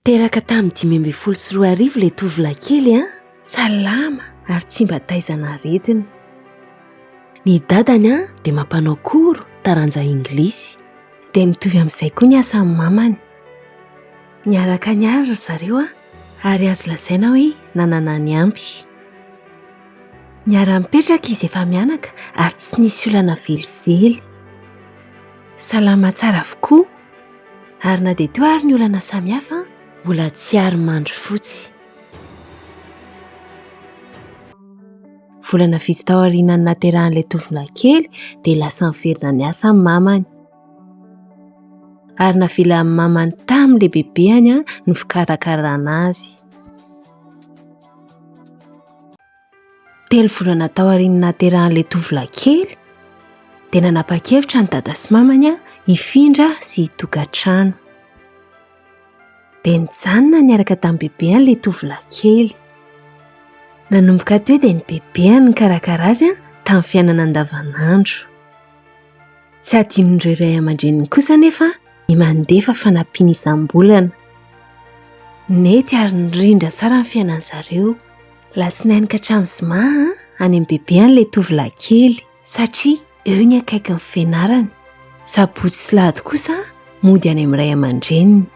Teraka tamin'ny 2015 ilay tovolahy kely an, salama ary tsy mba taizana aretina. Ny dadany an dia mampanao cours taranja inglisy. Dia mitovy amin'izay koa ny asan'ny mamany. Niaraka niary ry zareo an, ary azo lazaina hoe nanana ny ampy. Niara-nipetraka izy efa-mianaka ary tsy nisy olana velively. Salama tsara avokoa. Ary na dia teo ary ny olana samihafa, mbola tsy ary mandry fotsy. Volana vitsy tao aorianan'ny nahaterahan'ilay tovolahy kely dia lasa niverina niasa ny mamany. Ary navelan'ny mamany tamin'ilay bebeany ny fikarakarana azy. Telo volana taorian'ny nahaterahan'ilay tovolahy kely dia nanapa-kevitra ny dada sy mamany hifindra sy hitokantrano. Dia nijanona niaraka tamin'ny bebeany ilay tovolahy kely. Nanomboka teo dia ny bebeany nikarakara azy tamin'ny fiainana andavanandro. Tsy adinon'ireo ray aman-dreniny kosa anefa ny mandefa fanampiana isam-bolana. Nety ary nirindra tsara ny fiainan-dry zareo. Alatsinainy ka hatramin'ny zoma any amin'ny bebeany ilay tovolahy kely satria eo ny akaikin'ny fianarany. Sabotsy sy lahady kosa mody any amin'ny ray aman-dreniny.